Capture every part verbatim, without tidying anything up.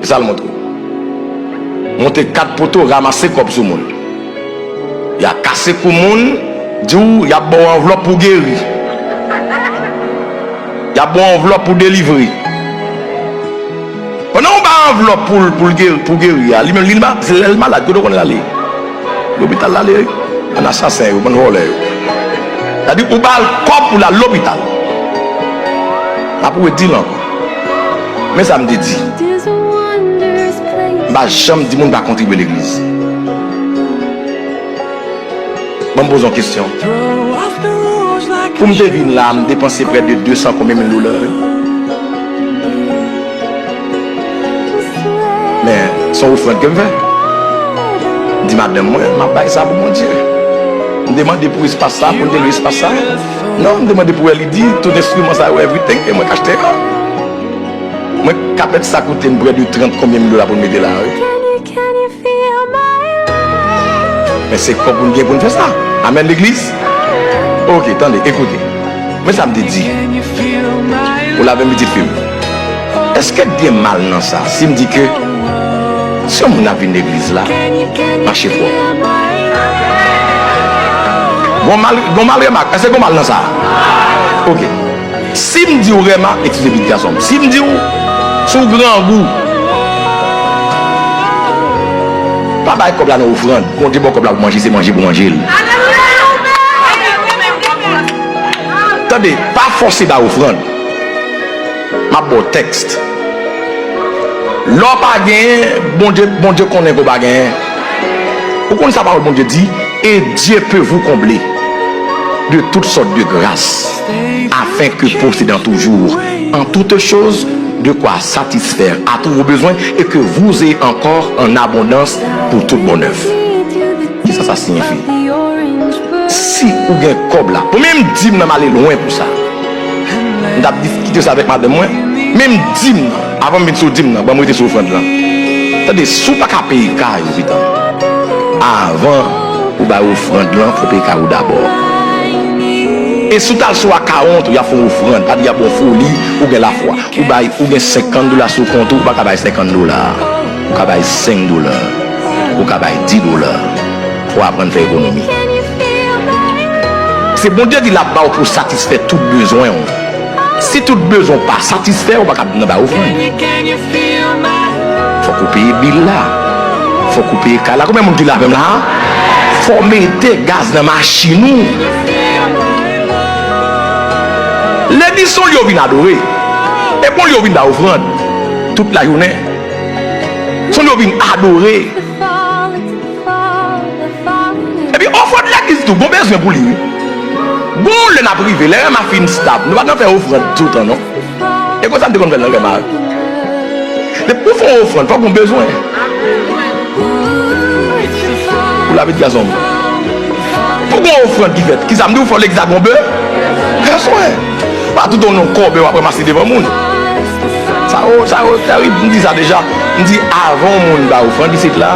Se sa l montre w. Monte kat poto, ranmase kòb sou moun. Y a kase kou moun, di w y ap ba w anvlòp pou w geri. Y ap ba w anvlòp pou w delivre. Pandan w ba anvlòp pou l, pou l geri, pou w geri a, li menm, li ma-, se lè l malad, kote w konn l ale? Lopital l ale, wi. Bann asasen yo, bann vòlè yo. Sa di, ou ba l kòb pou l al lopital. M ap redi l ankò. Men sa m te di. M pa janm di moun pa kontribye legliz. Ban m poze yon kesyon. Pou m te vin la, m depanse prè de de san konbyen mil dola, wi. Men, se yon ofrann ke m fè. M di madanm mwen, m ap bay sa pou Bondye. M te mande pou espas sa, pou m te lwe espas sa. Non, m te mande pou L E D, tout enstriman sa yo, everything, e mwen k achte yo. Mwen ka mèt sa koute m prè de trant konbyen mil dola pou n mete la, wi. Men se kòb pou n gen pou n fè sa. Amèn, legliz? Oke, tande, ekoute. Men sa m te di. Ou la avè m, pitit fi m. Èske gen mal nan sa? Si m di ke si yon moun ap vin legliz la, mache pwòp. Gon mal, gon mal remak, èske gon mal nan sa? Oke. Si m di w remak, eskize pitit gason m. Si m di w, si w grangou, pa bay kòb la nan ofrann. Bondye ba w kòb la pou manje, se manje pou manje l. Tande, pa fòse bay ofrann. M ap ba w tèks. Lè w pa genyen, Bondye, Bondye konnen ke w pa genyen. Ou konn sa pawòl Bondye di? Et Dieu peut vous combler de toutes sortes de grâces, afin que possédant toujours en toutes choses de quoi satisfaire à tous vos besoins et que vous ayez encore en abondance pour toute bonne œuvre. Kisa sa siyifi? Si ou gen kòb la, bon, menm dim nan m ale lwen pou sa. M t ap diskite sa avèk madanm mwen. Menm dim nan, avan m vin sou dim nan, ban m rete sou ofrann lan. Tande, si w pa ka peye kay ou, pitan, avan ou bay ofrann lan, fò w peye kay ou dabò. E si w t al sou akawont ou, y ap fè yon ofrann, pa di y ap ba w foli, ou gen lafwa. Ou bay, ou gen senkant dola sou kont ou, ou pa ka bay senkant dola. Ou ka bay senk dola. Ou ka bay dis dola. Fò w aprann fè ekonomi. Se Bondye di l ap ba w pou satisfè tout bezwen w. Si tout bezwen w pa satisfè, ou pa ka nan bay ofrann. Fòk ou peye bil la. Fòk ou peye kay la. Konbyen moun ki la avè m la a? Fò w mete gaz nan machin ou. Legliz se yon lye w vin adore. E pa yon lye w vin bay ofrann tout lajounen. Se yon lye w vin adore. Epi ofrann legliz tou, gon bezwen pou li, wi. Gon lè n ap rive, lè rema fin stab, nou pa t nan fè ofrann toutan, non. E konsa m te konn fè l nan rema. Depi w fè yon ofrann, fòk gon bezwen. Ou la, pitit gason m. Pou gon ofrann ki fèt, kisa m di w, fò legliz la gon be-, bezwen. Pa tout yon non kòben w ap ranmase devan moun. Sa yo, sa yo tèrib, m di sa deja. M di, avan yon moun bay ofrann isit la,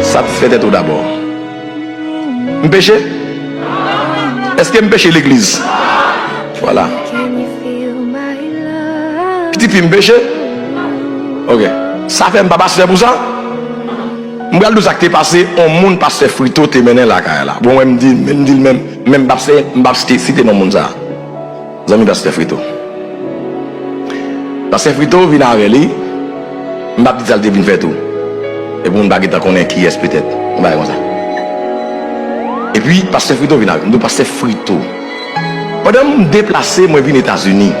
satisfè tèt ou dabò. M peche? Èske m peche, legliz? Vwala. Pitit fi m peche? Oke. Sa fè m pa pastè pou sa? M pral di w sa k te pase, yon moun pastè Frito te mennen lakay la. Bon, mwen, m di, m di l menm, men m p ap se-, m p ap site, site non moun sa a. Zanmi pastè Frito. Pastè Frito vin avè li, m p ap di sa l te vin fè tou. Epi moun pa gentan konnen kiyès petèt, yon bagay konsa. Epi pastè Frito vin avè m, m di w pastè Frito. Pandan m deplase, mwen vin Etazini,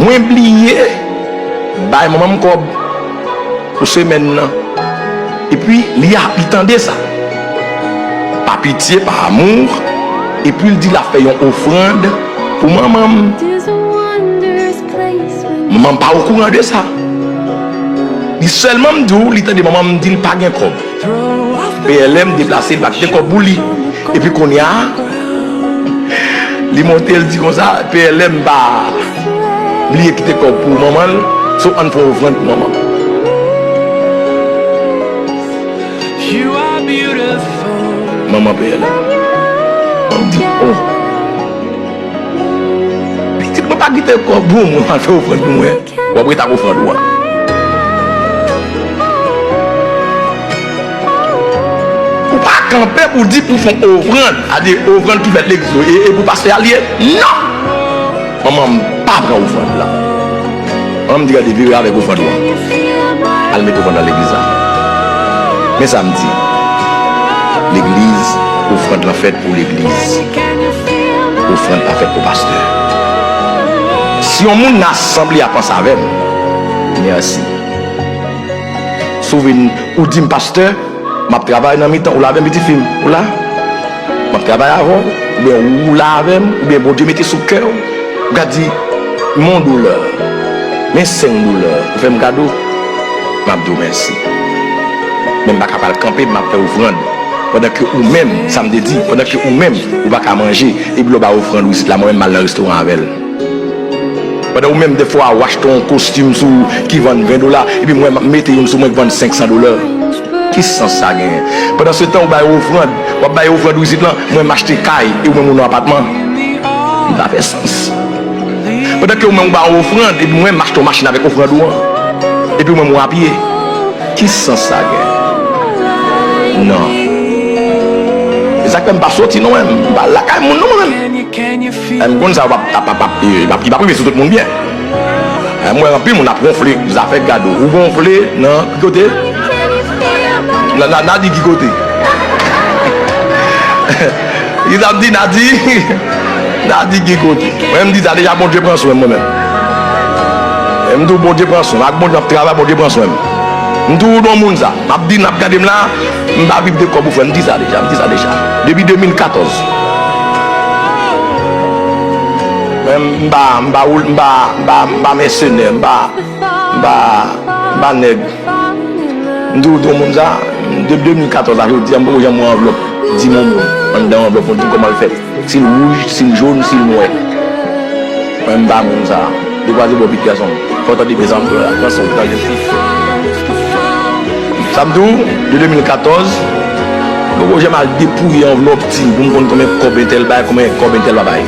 mwen bliye bay manman m kòb pou semèn nan. Epi li a, li tande sa. Pa pitye, pa amou, epi l di l ap fè yon ofrann pou manman m. Manman m pa okouran de sa. Li sèlman m di w, li tande manman m di l pa gen kòb. P L M deplase, li pa kite kòb pou li. Epi kounye a, li monte, li di konsa, P L M pa bliye kite kòb pou manman l, so ann fè yon ofrann pou manman m. Manman P L M. Mwen m di, oh. Pitit mwen pa kite kòb pou mwen, al fè ofrann pou mwen. W ap rete ak ofrann ou a. kanpe pou di pou fè yon ofrann, a di ofrann ki fèt legliz yo, e, e pou pastè a l ye? Non! Manman m pa pran ofrann la. Manman m di, gade, vire avèk ofrann ou an. Al met ofrann nan legliz la. Men sa m di. Legliz, ofrann lan fèt pou legliz. Ofrann pa fèt pou pastè. Si yon moun nan asanble a panse avè m, mèsi. Si w vin, ou di m, pastè, m ap travay nan mitan, ou la avè m, pitit fi m, ou la? M ap travay avè w, oubyen ou la avè m, oubyen Bondye mete sou kè w, ou ka di, men yon doulè, men senk doulè, ou fè m kado, m ap di w mèsi. Men m pa ka pral kanpe, m ap fè ofrann. Pandan ke ou menm, sa m te di, pandan ke ou menm, ou pa ka manje, epi lè w bay ofrann ou isit la, mwen menm m al nan restoran avè l. Pandan ou menm, dèfwa, w achte yon kostim sou ou ki vann ven dola, epi mwen, m ap mete youn sou mwen ki vann senk san dola. Ki sans sa genyen? Pandansetan, ou bay ofrann, w ap bay ofrann ou isit lan, mwen, m achte kay, e ou menm, ou nan apatman. Li pa fè sans. Pandan ke ou menm, ou bay ofrann, epi mwen, m achte yon machin avèk ofrann ou an. Epi ou menm, ou apye. Ki sans sa gen? Non. E sa k fè m pa soti non, mwen. M pa lakay moun non, mwen. M konn sa, w ap, ap, ap, ap, e, ap, li p ap rive sou tout moun byen. E, m wè anpil moun ap wonfle, zafè gado. Ou wonfle nan ki kote? Na, na, na di ki kote? Li t ap di, na di, na di ki kote? Mwen, m di sa deja, Bondye pran swen mwen menm. E m di w, Bondye pran swen m. Ak Bondye m ap travay, Bondye pran swen m. M di w, yon moun sa. M ap di, n ap gade m la, m pa viv de kòb ou frè. M di sa deja, m di sa deja. Depi de mil katòz. Mwen, m pa, m pa, m pa, m pa, m pa mèsenè, m pa, m pa, m pa nèg. M di w, yon moun sa, de de mil katòz a jodi a, m poko janm wè anvlòp di m yon mo anndan anvlòp mwen, di m kòman l fèt. Si l wouj, si l jòn, si l nwè. Mwen, m pa moun sa. Dekwaze bò pit gason. Fò w tande mezanmi la. Nan son tande. Sa m di w, de de mil katòz, m poko janm al depouye anvlòp di m pou m konn konbyen kòb entèl bay, konbyen kòb entèl pa bay.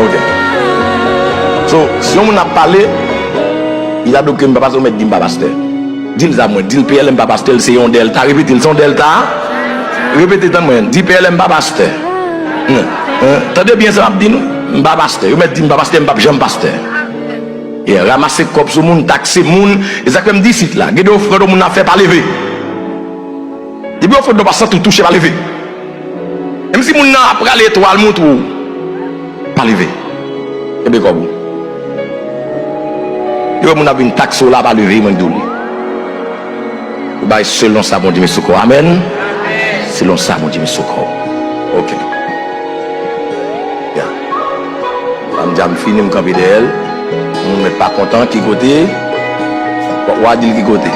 Ok. So, si yon moun ap pale, li ta dwe ke m pa pastè, ou mèt di m pa pastè. Di l sa mwen, di l P L M pa pastè, l se yon dèlta. Repete l, se yon dèlta. Repete, tann mwen, di P L M pa pastè. Hen, hen, tande byen sa m ap di nou. M pa pastè. Yo mèt di m pa pastè, m p ap janm pastè. Yeah, ranmase kòb sou moun, takse moun. E sa k fè m di isit la. Gen de ofrann moun ap fè pa leve. Depi ofrann ou pa santi w touche, pa leve. Menm si moun nan ap prale etwal montre w, pa leve. Kenbe kòb ou. Yo wè moun ap vin takse w la, pa leve, mwen di w li. Ou bay selon sa Bondye met sou kò w. Amèn. Selon sa Bondye met sou kò w. Ok. Ya. Sa m di a, m fini, m kanpe dèyè l. Moun mèt pa kontan, ki kote? W a, w a di l ki kote.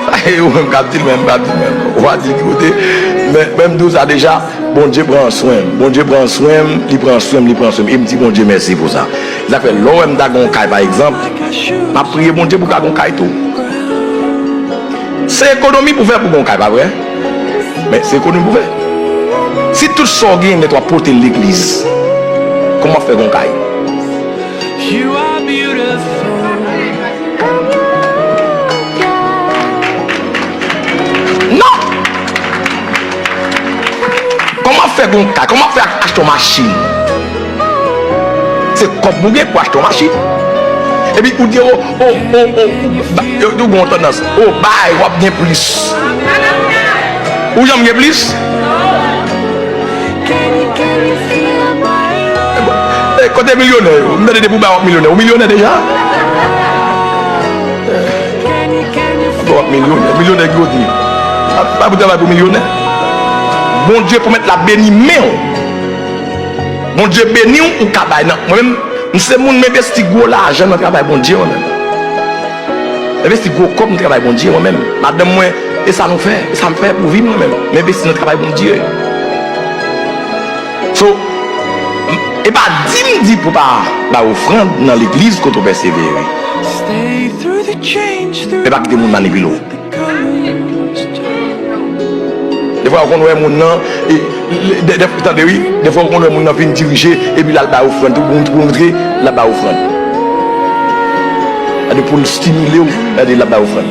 Sa e ou menm k ap di l, men m p ap di l menm. W a di l ki kote? Men, men m di w sa deja, Bondye pran swen m. Bondye pran swen m, li pran swen m, li pran swen m. E m di Bondye mèsi pou sa. Sa fè, lè w wè m ta gen yon kay, pa egzanp, m ap priye Bondye pou w ka gen yon kay tou. Se ekonomi pou fè pou gen yon kay, pa vre? Men se ekonomi pou fè. Si tout sa w genyen nèt w ap pote l legliz, kòman w ap fè gen yon kay? Non! Kòman w ap fè gen yon kay? Kòman w ap fè achte yon machin? Se kòb ou gen pou achte yon machin. Epi ou di, o, o, o, o, ba, yo, yo gen yon tandans, o, bay, w ap gen plis. Ou janm gen plis? E, kote milyonè yo? M tande depi w bay w ap milyonè. Ou milyonè deja? Ou ap milyonè. Milyonè ki kote? Pa, pa pou travay pou milyonè. Bondye pwomèt l ap beni men w. Bondye beni w, ou ka bay nan. Mwen menm, m se moun m envesti gwo lajan nan travay Bondye, mwen menm. M envesti gwo kòb nan travay Bondye, mwen menm. Madanm mwen, e sa nou fè, e sa m fè pou vi m, mwen menm. M envesti nan travay Bondye. So, m, e pa di m di pou pa bay ofrann nan legliz kote w pèsevere. E pa kite moun manipile w. Defwa, ou konn wè moun nan, e, de, de, tande wi, defwa, ou konn wè moun nan vin dirije, epi l al bay ofrann, tou, pou, pou montre, l ap bay ofrann. Gade, pou l stimile w, gade, l ap bay ofrann.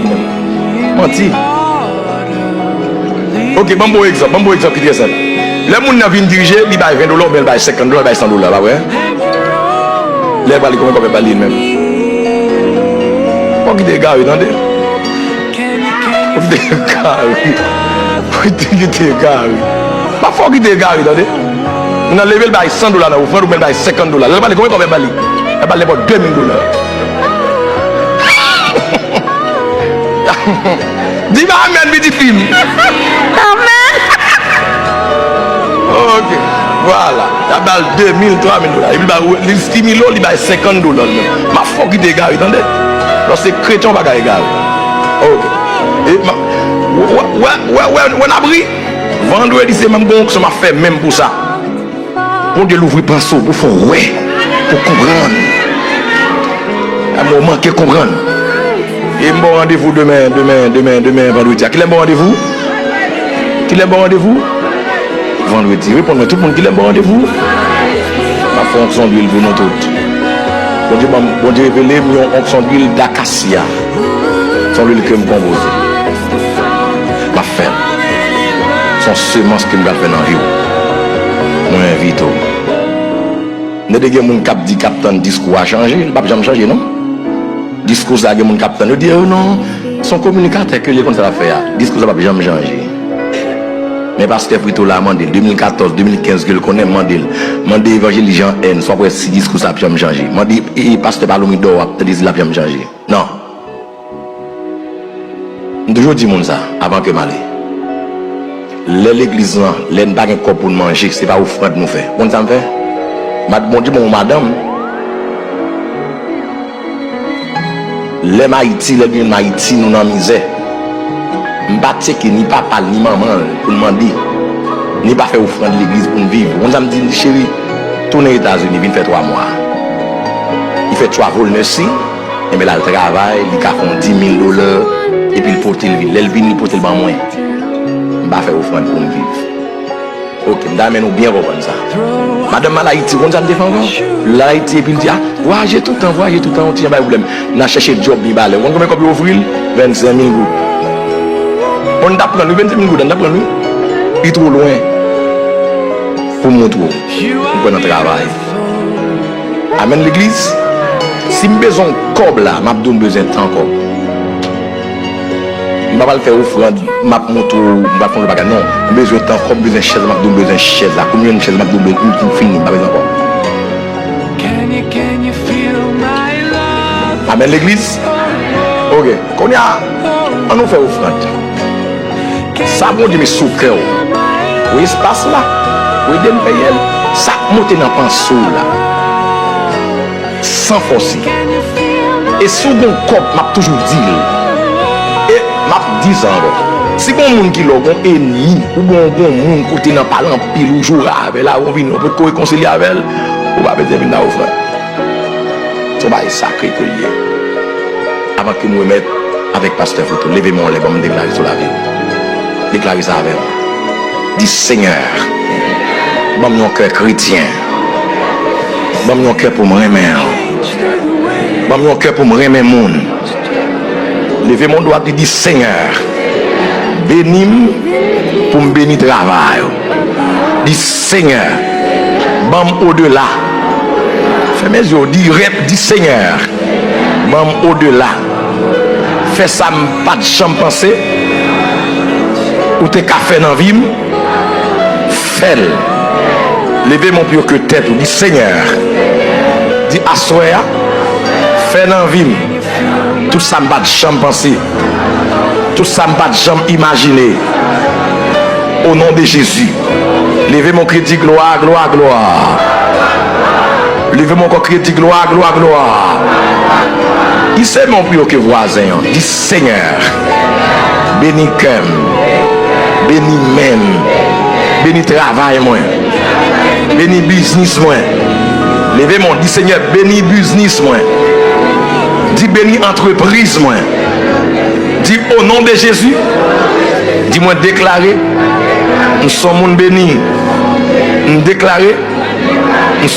Manti. Ok, ban m ba w egzanp, ban m ba w egzanp ki trè senp. Lè moun nan vin dirije, li bay ven dola oubyen li bay senkant dola, li bay san dola, pa vre? Lè l prale, konbyen kòb y ap ba li menm? Fò w kite egare, tande. Fò w kite egare. Fò w kite egare. Pa fò w kite egare, tande. Moun nan leve, l bay san dola nan ofrann, oubyen l bay senkant dola. Lè l prale, konbyen kòb y ap ba li? Y ap ba l nenpòt de mil dola. Di m amèn, pitit fi m. Amèn. Ok. Vwala. Y ap ba l de mil, twa mil dola. Epi l ba, li stimile w, li bay senkant dola li menm. M ap fè w kite egare, tande. Lè w se kretyen, w pa ka egare. Ok. E, m ap, wè, wè, wè, wè, wè n ap ri. Vandredi, se menm gon onksyon m ap fè menm pou sa. Bondye louvri panse w pou fè w wè, pou konprann. Amò, w manke konprann. E m ba w randevou demen, demen, demen, demen, vandredi a. Kilè m ba w randevou? Kilè m ba w randevou? Vandredi. Reponn mwen, tout moun, kilè m ba w randevou? M ap fè onksyon dwil pou nou tout. Bondye ban m, Bondye revele m yon onksyon dwil dakasya. Se yon lwil ke m konpoze. M ap fè l. Se yon semans ke m pral fè nan vi w. Mwen envite w. Nèg, gen moun k ap di, k ap tann diskou a chanje, li p ap janm chanje non. Diskou sa, gen moun k ap tann, yo di, "Oh non, se yon kominikatè ke l ye, konn sa l ap fè a." Diskou sa p ap janm chanje. Men pastè Frito la, mande l, de mil katòz, de mil kenz ke l konnen, mande l. Mande evanjelis Jean N, swa kwè si diskou sa ap janm chanje. Mande, e, e pastè Palomidò, w ap tande si l ap janm chanje. Non. M toujou di moun sa, avan ke m ale. Lè legliz lan, lè n pa gen kòb pou n manje, se pa ofrann nou fè. Ou konn sa m fè? M ap, Bondye ban m yon madanm. Lè m Ayiti, lè l vin Ayiti, nou nan mizè. M pa tcheke ni papa l, ni manman l pou n mande. Ni pa fè ofrann legliz pou n viv. Ou konn sa m di l? M di, "Cheri, tounen Etazini, vin fè twa mwa." Li fè travel nursing. Enben, l al travay, li ka fè yon di mil dola, epi l pote l vin. Lè l vin, li pote l ban mwen. M pa fè ofrann pou m viv. Ok, m ta renmen nou byen konprann sa. Madanm m al Ayiti, ou konn sa m te fè ankò? L al Ayiti, epi l di, "Ah, vwayaje toutan, vwayaje toutan, yon ti jan pa gen pwoblèm." N al chèche djòb Mibalè. Ou konn konbyen kòb yo ofri l? Vennsenk mil goud. Bon, n t ap pran l wi, vennsenk mil goud, n t ap pran l wi. Li twò lwen pou m montre w. M kwè nan travay. Amèn, legliz. Si m bezwen yon kòb la, m ap di w m bezwen tan kòb. M pa pral fè ofrann, m ap montre w, m pa fè yon bagay, non. M bezwen tan kòb, m bezwen chèz, m ap di w m bezwen chèz la. Kou m jwenn chèz, m ap di w m bezwen, m fini, m pa bezwen kòb. Amèn, legliz. Ok, kounye a, ann nou fè ofrann. Sa Bondye met sou kè w, ou espas la, ou ede m peye l, sa k monte nan panse w la, san fòse. E si w gen yon kòb, m ap toujou di l. E m ap di sa ankò. Si gen yon moun ki la, w gen yon enmi, ou gen yon, gen yon moun kote nan pale anpil, ou joure avè l, ou vini, ou potko rekonsilye avè l, ou pa bezwen vin nan ofrann. Se yon bagay sakre ke l ye. Avan ke m remèt avèk pastè Frito, leve men w anlè, ban m deklare sou lavi w. Deklare sa avè m. Di, Senyè, ban m yon kè kretyen. Ban m yon kè pou m renmen w. Ban m yon kè pou m renmen moun. Leve men w dwat, li di, Senyè, beni m pou m beni travay ou. Di, Senyè, ban m odela. Fèmen zye w, di rèp, di, Senyè, ban m odela. Fè sa m pa t janm panse ou te ka fè nan vi m. Fè l. Leve men w pi wo ke tèt ou. Di, Senyè, di, aswè a, fè nan vi m tout sa m pa t janm panse, tout sa m pa t janm imajine. O non de Jezi. Leve men w, kriye, di, glwa, glwa, glwa. Leve men w ankò, kriye, di, glwa, glwa, glwa. Ise men w pi wo ke vwazen an. Di, Senyè, beni kè m, beni men m, beni travay mwen, beni biznis mwen. Leve men w, di, Senyè, beni biznis mwen. Di, beni antrepriz mwen. Di, o non de Jezi, di, mwen deklare m s on moun beni. M deklare m